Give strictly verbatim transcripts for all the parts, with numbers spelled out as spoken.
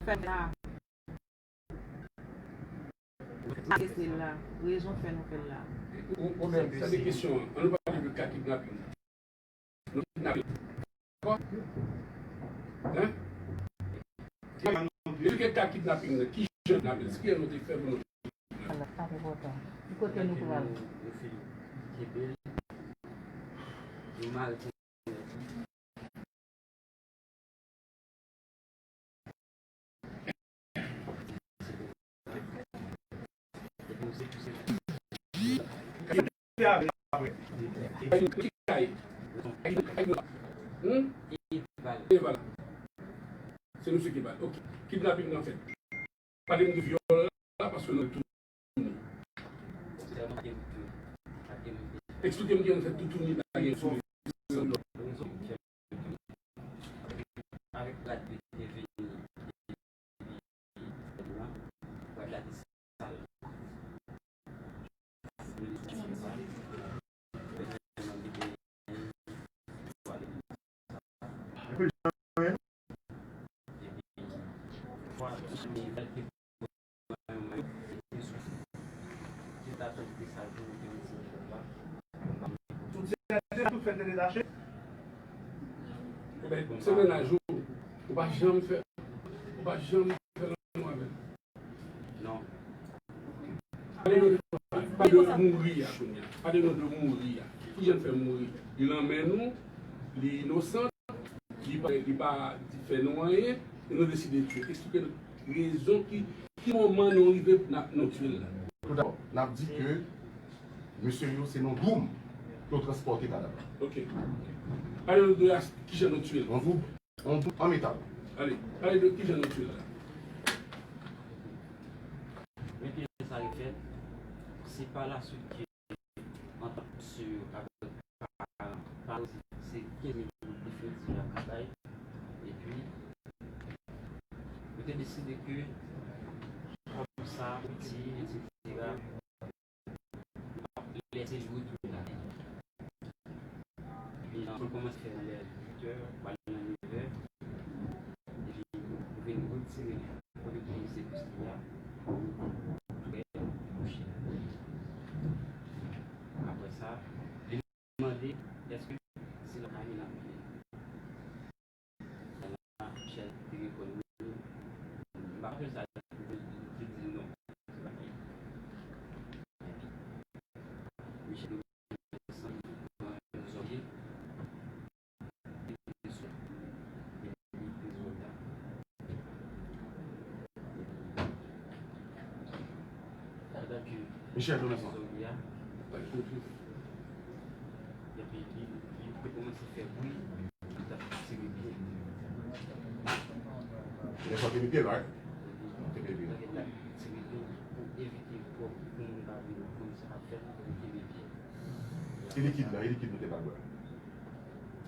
fè la. Sa k fè l la. Rezon k fè nou fè l la. Ou, ou menm, sa se kesyon an. An nou pale de ka kidnaping. Nou kidnape. Dakò? Hein? Ki, ki ka kidnaping nan? Ki jan kidnaping? Ki jan nou te fè pou nou kidnape? Sa te pòtan. Ki kote nou pral? Nou fin kenbe l. Nou mare Hmm? Eval. Se misye ki bal. Ok. Kidnaping nan fèt. Pale m de vyòl la, paske nou tounen. Eksplike m kijan nou fè toutouni bagay sou rezo. Avèk rad yo te vini, rad la te sal. Tout se tout fè te detache. Ou pa janm fè, ou pa janm fè lanmou avè l. Non. Pale nou, pale nou de mouri a kounye a. Pale nou de mouri a. Ki jan l fè mouri? Li nan men nou, li inosan, li pa, li pa fè nou anyen, e nou deside tiye. Eksplike nou rezon ki, ki moman nou rive n ap, nou tiye l la. Tout dabò, n ap di ke mesye yo se nan gwoum ke yo transpòte kadavre la. Ok. Pale nou de a, ki jan nou tiye l. An gwoum. An, an metal. Ale, pale de kijan nou tiye l la. Men kijan sa refèt, se pa laswit ke antant misye yo avèk paran, paran se kenz mil goud definitif la ka bay. Epi, yo te deside ke kòb sa, piti, etsetera, lè se jou tou la. Epi, nou kòmanse fè nan lè uit è, pral nan nevè. Epi, nou vin retire li kote ki se plis li a, nou mete l prè kouche. Apre sa, li mande, èske se lakay li n ap mennen l? Michel te reponn li, m pa konn sa, li di non. Michel te sanble yon zòbye, li te sou, li te sou la. Pandan ke Michel Jonathan. Zòbye a, epi li, li te kòmanse fè bri, li t ap tire pye. Li t ap tire pye, right? Li t ap tire pye. Li t ap tire pye pou evite pou, pou moun pa vin konn sa k ap fèt, pou li kenbe pye. E likid la, e likid nou te ba l bwè?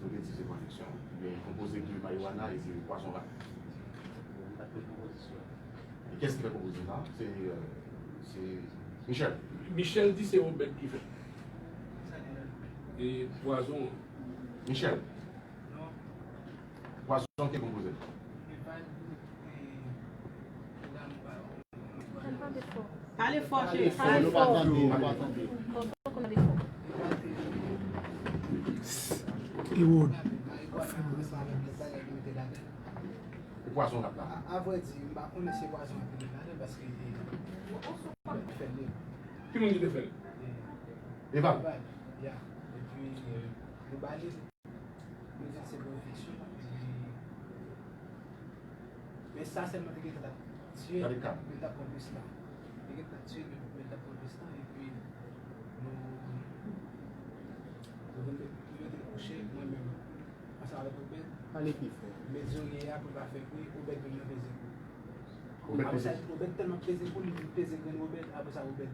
Nou te di se pwoteksyon. Li konpoze de marijuana e de pwazon rat. M pa t konn konpozisyon. E kiyès ki fè konpozisyon sa? Se, euh, se Michel. Michel di se Obed ki fè. E pwazon an. Michel. Pwazon ki konpoze. Pale fò, cheri. Pale fò, nou pa tande, nou pa tande. Pale fò. Erod. E pwazon rap la. A, avrèdi, m pa konnen si pwazon ap vin ladan paske e, fè l. Ki moun ki te fè l? Eval. Eval, ya. Epi, e, nou ba li, nou di l se pwofesyon, epi, men sa sèlman te gentan t ap tiye, gade ka, men l t ap pran plis tan. Te gentan t ap tiye, men, men l t ap pran plis tan, epi nou, nou vin met, nou mete l kouche, mwen menm. Ansanm avèk Obed. Pale pi fò. Mezorye a pou l pa fè bri, Obed menm nan peze kou. Obed apre sa, peze. Obed tèlman peze kou, li vin peze grenn Obed. Apre sa, Obed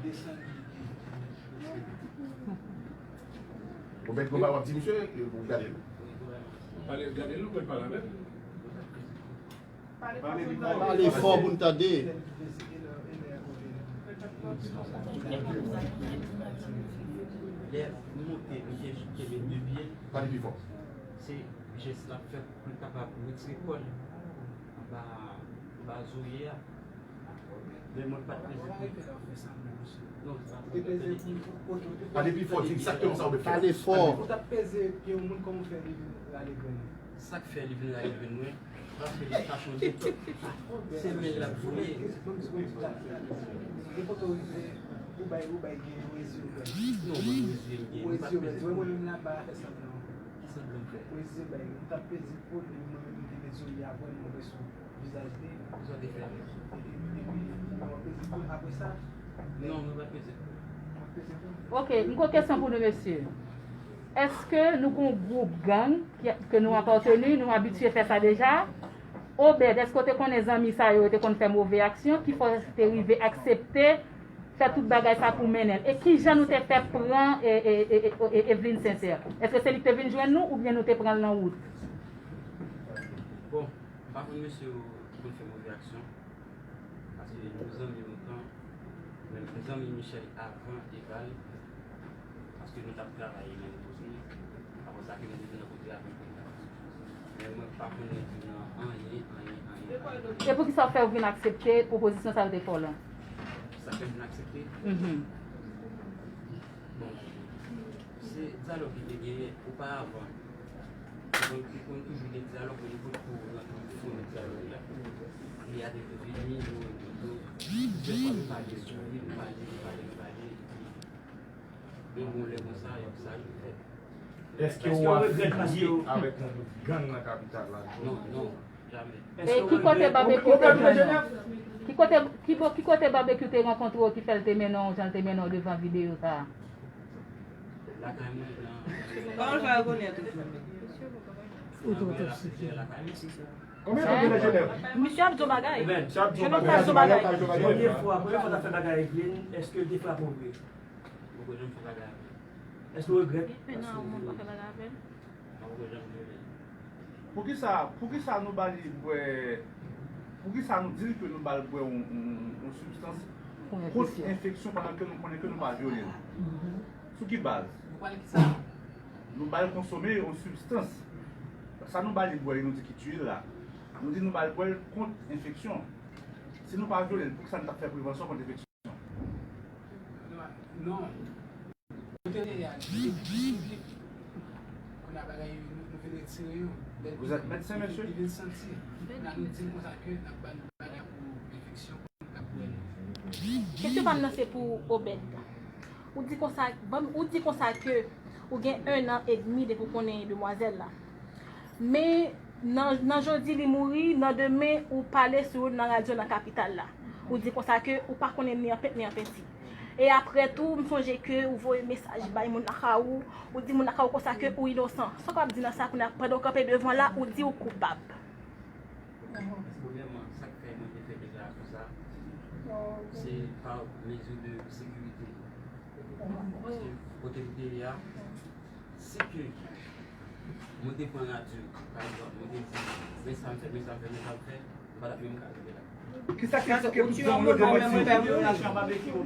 desann. Obed, konpa w ap di misye, ou gade l. Pale, gade l, ou pral pale avè l. Pale fò pou n tande. Lè m monte, m te kenbe de pye l. Pale pi fò. Se jès l ap fè pou l kapab retire kò l. ba, ba Zoe a. Men mwen pa t peze pou. Non, se pa pou. Pale pi fò, di egzakteman sa w vle fè. Pale fò. Ou t ap peze pye yon moun, kòman w fè li vin rale grenn ou? Sa k fè li vin rale grenn mwen, paske li pa chonje. Se men l ap voye. Bon, se yon ti tap. Depi kote w rive, ou bay, ou bay gen yon reziye w bay. Non, mwen reziye m gen. Ou Mwen pa t reziye w bay. peze Mwen pou. Menm la ba fè sanblan. Ki sanblan m fè? Ou reziye w bay. Ou t ap peze pou li, mwen menm m te peze w, li a vrèman mwen sou vizaj li. Sa te fè. Epi, epi, ou ap peze pou l apre sa. Non, mwen pa t peze pou. Ou ap peze pou l. Ok, m gon kesyon pou nou mesye. Èske nou gon gwoup gang ki- ke nou apateni, nou abitye fè sa deja? Obed, èske w te konnen zanmi sa yo, yo te konn fè move aksyon, ki fè w te rive aksepte fè tout bagay sa pou mennen l? E kijan nou te fè pran e, e, e, e, e, Evelyne Sincère? Èske se li ki te vin jwenn nou oubyen nou te pran l nan wout? Bon, m pa konn mesye yo ki konn fè move aksyon. Paske nou zanmi lontan. Men m zanmi Michel avan Eval. Paske nou t ap travay menm kote. Apre sa ke nou te vin rankontre avèk li. Men mwen pa konn rete nan anyen, anyen, anyen, anyen. E poukisa w fè w vin aksepte pwopozisyon sa yo te fè w lan? Sa fè m vin aksepte? Mhm. Bon, se dyalòg ki te genyen oparavan. Donk, li konn toujou gen dyalòg, men li potko rantre nan fon dyalòg la. Li a te vini, nou rankontre, plizyè fwa nou pale sou li, nou pale, nou pale, nou pale, epi yon bon lè konsa, y ap sa yo fèt. Èske w afilye avèk yon gwoup gang nan kapital la? Non, non, jamè. E ki kote Babekyou te jwenn ou? Ki kote, ki, bo- ki kote Babekyou te rankontre w ki fè l te mennen w jan l te mennen w devan videyo sa a? Lakay mwen nan. Kòman l fè rekonèt ou? Nan Bèl Apre lakay mwen. Konbyen tan w gen nan Jenèv? Misye ap di yon bagay. Obed. Misye ap di yon Jeune homme bagay. ap di yon bagay. Misye ap di yon bagay. Premye fwa, premye fwa w t ap fè bagay avèk Evelyne, èske w te frape w vre? Mwen poko janm fè bagay avè l. Èske w regrèt? Depi nan yon moun pa fè bagay avè l. Mwen poko janm viole l. Poukisa, poukisa nou ba li bwè, poukisa nou di l ke nou ba l bwè yon, yon, yon sibstans kont enfeksyon pandan ke nou konnen ke nou pa vyole l? Sou ki baz? Nou pale ki sa? Nou ba l konsome yon sibstans. Sa nou ba li bwè, nou di ki tiye l la. Nou di nou ba l bwè l kont enfeksyon. Si nou pa vyole l, poukisa nou t ap fè prevansyon kont enfeksyon? Non. Kote li a, li piblik. Kounye a bagay yo, nou, nou vin retire yo. Lè Vous êtes médecin, monsieur? Li vin santi. Kounye a nou di l konsa ke n ap ba l bagay pou enfeksyon, pou l ka pou wè nou. Kesyon pa m nan se pou Obed. Ou di konsa, ban m- ou di konsa ke ou gen ennan edmi depi w konnen demwazèl la. Men nan, nan jodi li mouri, nan demen ou pale sou yo nan radyo nan kapital la. Ou di konsa ke ou pa konnen ni an pent ni an penti. E apre tou, m sonje ke ou voye mesaj bay moun lakay ou, ou di moun lakay ou konsa ke ou inosan. Sa w kapab di nan sa kounye a pandan w kanpe devan la, ou di ou koupab? Premyèman, sa k fè mwen te fè deklarasyon sa, se pa mezi de sekirite. Paske kote m te ye a, si ke mwen te pran radyo, pa egzanp, mwen te di, men sa m fè, men sa m fè, men sa m fè, m pa t ap menm ka rive la. Kisa ki eksplike tout gang yo demanti yo?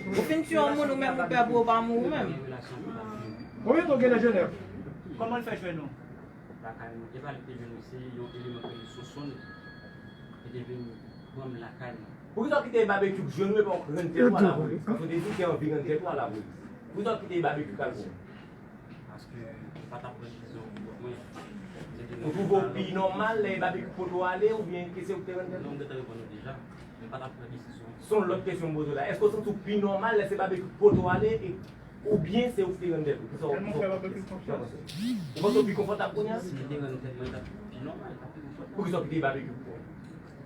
Ou fin tiye yon moun, ou menm ou pè pou ou pa mouri menm. Gen relasyon pou pa mouri. Konbyen tan w gen nan Jenèv? Kòman l fè jwenn ou? Lakay mwen. E pa li te jwenn mwen, se yon eleman k rele Sonsonn ki te vin pran m lakay mwen. Poukisa w kite Babekyou k jwenn ou epi w rann tèt ou a lapolis? Paske w te di w te anvi rann tèt ou a lapolis. Poukisa w kite Babekyou k al pran w? Paske m pa t ap pran desizyon pou kont mwen. Ou twouve w pi nòmal lè Babekyou pote w ale oubyen ke se ou ki te rann tèt ou? Non, m gentan reponn ou deja. M pa t ap pran desizyon. Se yon lòt kesyon m poze w la. Èske w santi w pi nòmal lè se Babekyou k pote w ale e Oubyen se ou ki te rann tèt ou? Kisa w Tèlman w fè Babekyou konfyans. Ou panse w pi konfòtab kounye a? Si m te rann tèt mwen, l t ap pi nòmal, l t ap pi konfòtab. Poukisa w kite Babekyou pran w?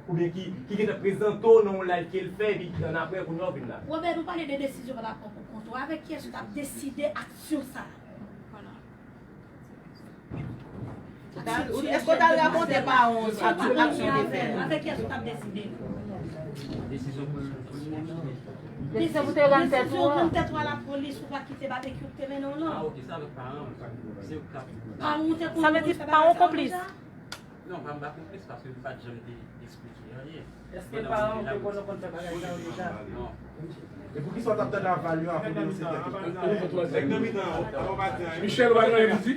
Oubyen ki, ki gentan prezante w nan yon live ke l fè, epi annapre kounye a w vin la? Obed, ou pale de desizyon w t ap pran pou kont ou. Avèk kiyès ou t ap deside aksyon sa a? Èske w t al rakonte paran w sa tout aksyon w te fè? Avèk kiyès ou t ap deside? Desizyon pou l. Desizyon pou te rann tèt ou Desizyon an. Rann tèt ou a lapolis, ou pa kite Babekyou k te mennen w Ah, lan. Ok, se avèk paran m. Se yo k t ap. Paran w te Sa vle di paran w konplis. Non, Mwen m pa konplis paske m pa t janm te eksplike anyen. Èske paran w te konn konn fè bagay sa yo deja? Non. E poukisa w t ap tande aval yo avan w denonse tèt ou? Nèg nan mitan an, ou pa di anyen. Michel, ou pa gen anyen pou di?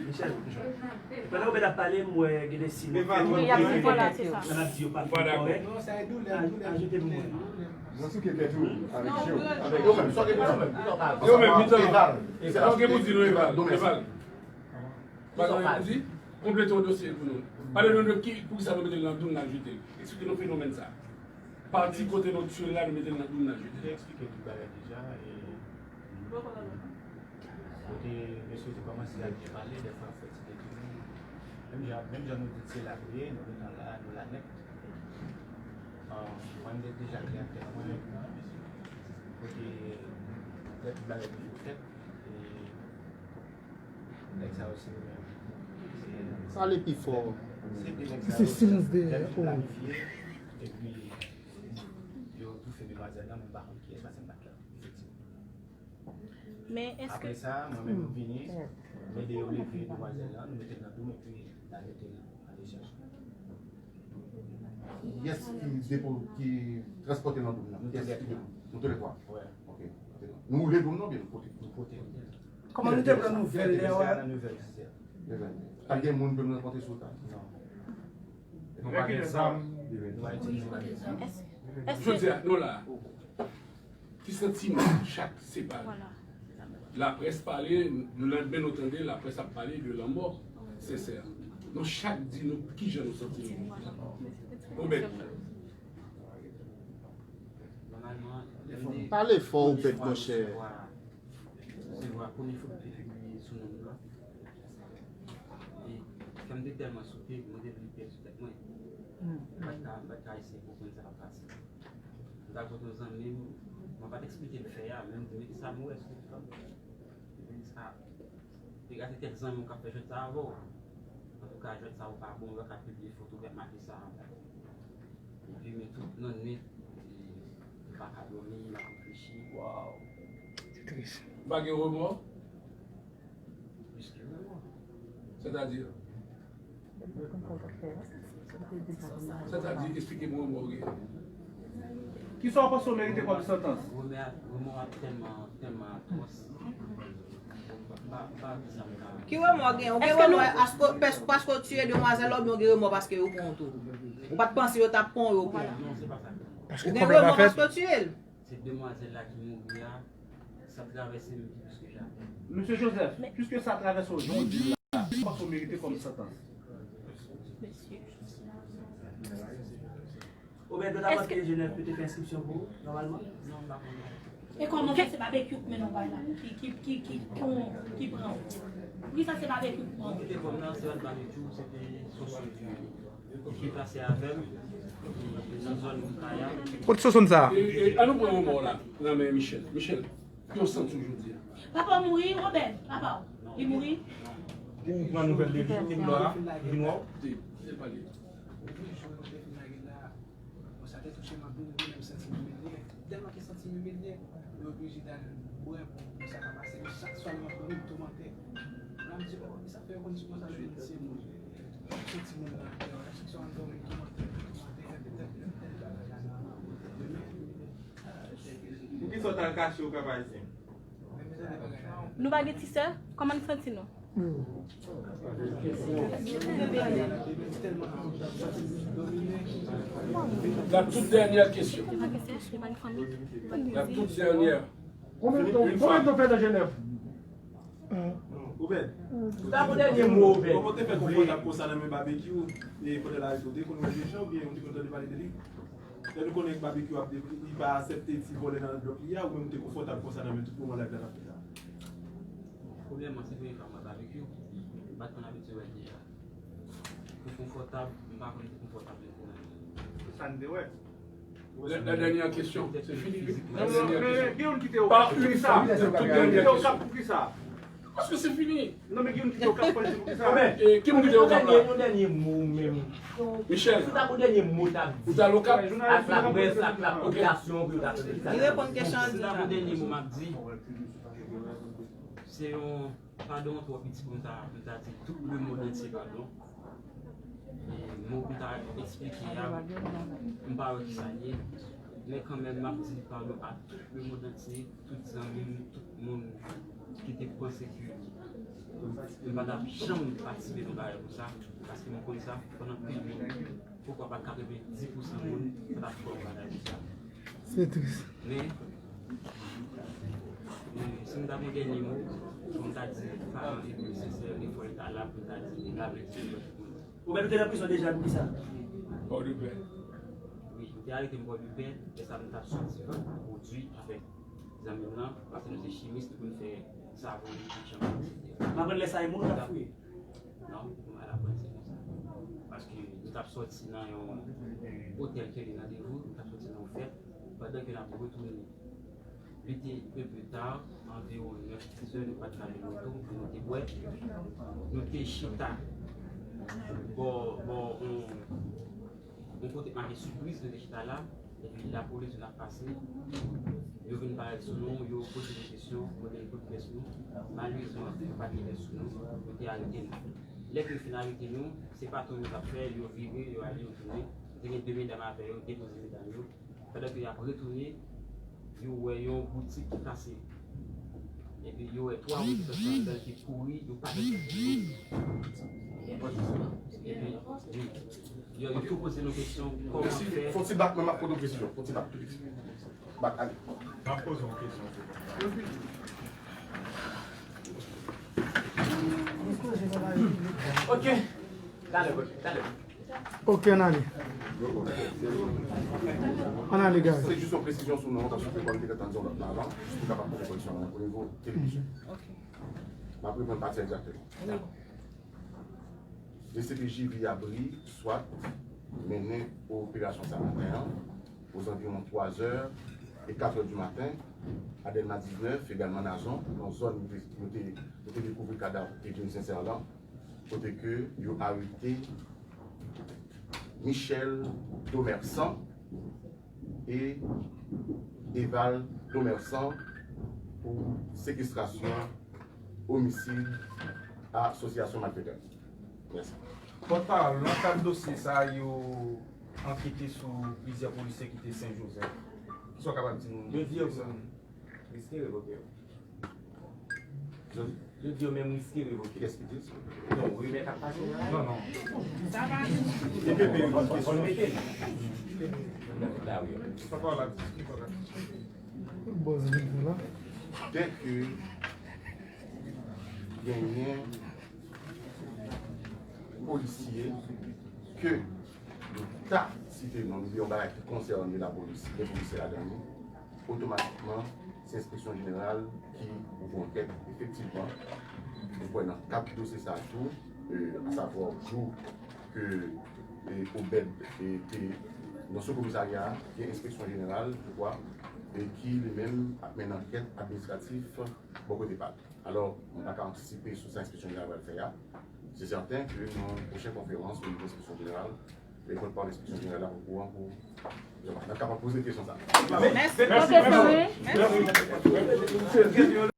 Pandan Obed ap pale, m wè gen de siy nan fè m. Wi, y ap di fè tèt yo. Nan ap di yo pa fin kòrèk. Ajoute pou mwen. Mwen souke tèt ou avèk je w. Avèk yo menm, sa w gen pou di menm? Yo menm, mitan. Sa w gen pou di nou, Eval? Eval. Bagay pou di, konplete yon dosye pou nou. Pale nou de ki, poukisa nou mete l nan doum n al jete l. Eksplike nou fenomèn sa. Pati kote nou tchwe l la, nou mete l nan doum n al jete l. Te eksplike tout bagay deja. E kote mesye te kòmanse ap byen pale, dèfwa fè ti detounen. Menm jan, menm jan nou di se la nou ye, nou gentan la, nou la nèt. Mwen m te deja klè ak tèt mwen. Kote lè tout bagay toujou fèt. E Nèg sa yo se yo menm. Pale pi fò. Se silans dèyè. Epi yo toufe demwazèl lan, mwen pa konn kiyès paske m pa t la. Efektivman. Men èske. Apre sa, mwen menm m vini, m ede yo leve demwazèl lan, nou mete l nan doum epi n al mete l an dechaj. Kiyès ki depo, ki transpòte l nan doum nan? Kiyès ki depo? Nou toulètwa. Ok. Nou woule doum nan oubyen nou pote? Nou pote. Kòman nou te pran nouvèl lè a? Pa t gen moun pou nou rankontre sou ta? Non. Nou pa gen zam. Nou pa itilize. Jodi a, nou la. Ki santiman chak separe? Laprès pale, lelendemen nou tande laprès ap pale de lanmò Sensè. Nou chak di nou kijan nou santi nou. Obed. Pale fò, Obed, monchè. Resevwa premye foto ki pibliye sou non m nan. E kè m te tèlman souke, mwen te vle pèdi tèt mwen. M pa t ka, m pa t ka eseye konprann sa k ap pase. M t al kote yon zanmi m, mwen pa t eksplike l fè a, men m di, men kisa m wè sou ekran? Men kisa, te gade kèk zanmi w k ap fè jwèt sa avè w. Antouka, jwèt sa yo pa bon, yo pa ka pibliye foto k ap make sa. Epi, men tout nan nwit, m pa ka dòmi, m ap reflechi. Waw. Se tris. Ou pa gen remò? Plis ke remò. Sètadi? Sètadi, eksplike m remò w gen. Kisa w panse w merite kòm santans? Remò a tèlman, tèlman atwòs. Ki remò w gen? Ou gen remò paske w tiye demwazèl la oubyen w gen remò paske yo pran w tou? Ou pa t panse yo t ap pran w, yo pran w? Ou gen remò paske w tiye l? Se demwazèl la ki mouri a, sa travèse m pi plis ke jamè. Mesye Joseph, piske sa travèse w jodi a, ki w panse w merite kòm santans? Obed, yo ta mande Jenèf pou te fè enskripsyon pou ou, nòmalman? Non, m pa konnen. E kòman fè se babekyou k mennen w bay la? Ki, ki, ki, ki, ki, ki pran w? Poukisa se babekyou k pran w? Mwen kite kòm nan, se yon babekyou, se te sosyo ki, ki deplase avè m, nan zòn Kaya. Kot sosonn sa? E, e, ann nou pran yon mò la, nan men Michel. Michel, ki w santi w jodi a? Papa w mouri, Obed, papa w. Li mouri. Ou pran nouvèl de li, li vin wè w? Li vin wè w? Di, di, pale. Bon, sa te touche m anpil, mwen menm santi m imilye. Tèlman ke santi m imilye, mwen oblije t al bwè pou, pou sa pa pase. Men chak swa l rantre, m toumante. La m di, oh, e sa fè yo konn di konsa, jwenn se moun. Tout timoun nan atè, chak swa m dòmi, m toumante, m toumante, repete, repete bagay la nan men. Poukisa w t al kache w, Pèp Ayisyen? Nou pa gen ti sè? Kòman n santi nou? La toute dernière question. La toute dernière. Konbyen tan w fè nan Jenèf? Obed. Sa pou dènye mo, Obed. Kòman w te fè konfòtab konsa nan men Babekyou? E pandan l arete w, te konn wè deja oubyen ou te konn tande pale de li? Lè nou konnen Babekyou ap de, li pa aksepte ti vòlè nan blòk li a, ou menm ou te konfòtab konsa nan men tout moman live la n ap fè a? Premyèman, se premye fwa m wè Babekyou. M pa t konn abitye wè l deja. Pou konfòtab, m pa konn pou konfòtab li pou nan men. Sa n te wè. La, la dènyè kesyon, se fini, wi. La dènyè kesyon. Pa youn kite yo kap pou kisa? Youn kite yo kap pou kisa? Paske se fini. Non, men youn kite yo kap pou kisa? Ki moun kite yo kap la? Yon dènyè mo ou menm. Michel. Si w ta gon dènyè mo w t ap di. Ou t al Okap? Ak laprès, ak lapopilasyon pou yo ta tande sa. Li reponn kesyon an. Si w ta gon dènyè mo m ap di, se yon padon twò piti pou m ta, pou m ta di tout lemonn antye padon. E mo m ta eksplike a, m pa wè ki sa l ye, men kanmenm, m ap di padon a tout lemonn antye, tout zanmi m, tout moun ki te panse ke m pa t ap janm patisipe nan bagay konsa, paske m konn sa, pandan anpil moun, poukwa pa katrevenndis pousan moun, sa t ap fè yon bagay konsa. Se tris. Men, men, si m ta gen yon dènye mo, fò m ta di paran epi sè Sèl, e fò l ta la pou l ta di, la, men, se lòt moun. Ou menm te nan prizon deja pou kisa? Pòdepè. Wi, yo te arete m Pòdepè, lè sa m t ap sòti pwodui avèk zanmi m lan, paske nou se chimis, nou konn fè savon, nou konn chanpay, etsetera. M aprann lè sa e moun ou t ap fouye? Non, m al aprann se konsa. Paske nou t ap sòti nan yon otèl ke li nan Devou, nou t ap sòti nan yon fèt, pandan ke n ap retounen. Li te un peu tard, anviwon nèf, dizè, nou pa t ka jwenn moto, nou te bwè. Nou te chita bò, bò, yon, yon kote k make Sipriz, nou te chita la, epi lapolis vin ap pase. Yo vin parèt sou nou, yo poze nou kesyon, mande n kote pyès nou. Malerezman, yo pa t gen pyès sou nou, yo te arete nou. Lè ke yo fin arete nou, se paton yo t ap fè, yo vire, yo ale, yo tounen. Te gen de medam avè yo, depoze medam yo. Pandan ke y ap retounen, yo wè yon boutik ki kase. Epi yo wè twa moun ki sòti anndan ki kouri, yo pa t... Epi, wi. Yo, yo tou poze nou kesyon, kòman fè? Fon ti bak, men m ap poze yon kesyon. Fon ti bak, tou piti. Bak, ale. M ap poze yon kesyon, se konsa. Ok. Talè, talè. Ok, ann ale. Ann ale, guys. Se jis yon presizyon sou non an, paske kòm m te gentan di yon lòt nan avan, jis pou kapab poze koreksyon nan o nivo televizyon. Ok. M ap reprann pati a egzakteman. Dakò. D C P J V Abri, swat, mennen operasyon sa maten an, ozanviwon twa zè e kat è di maten, a Dèlma diznèf, egalman Nazon, nan zòn nou te, nou te, nou te dekouvri kadav Edwin Sincère lan, kote ke yo arete Michel Domersan e Eval Domersan pou sekestrasyon, omisid, asosyasyon malfetè. Mèsi. Pòtpawòl, nan kad dosye sa a, yo ankete sou plizyè polisye ki te Sen Jozèf. Kisa w kapab di nou? Yo di yo riske revoke yo. Yo di yo menm riske revoke. Kiyès ki di sa? Non, rimè k ap pase la. Non, non. Sa va. Fò n mete l. Sa pa la, sa pa la. Bòz vin la. Dèke genyen polisye ke nou ta site non, nou di yon bagay ki konsène lapolis, gen polisye ladan li, otomatikman, se enspeksyon jeneral ki ouvri ankèt. Efektivman, nou kwè nan kad dosye sa a tou, e, asavwa jou ke, e, Obed, e, te nan sou komisarya a, gen enspeksyon jeneral, je crois, e ki li menm ap mennen ankèt administratif bò kote pa l. Alò, mwen pa ka antisipe sou sa enspeksyon jeneral pral fè a. Se sèten ke nan pwochen konferans, o nivo enspeksyon jeneral, e pòtpawòl enspeksyon jeneral la okouran pou, n ap kapab poze kesyon sa. Mèsi, pwofesè. Mèsi.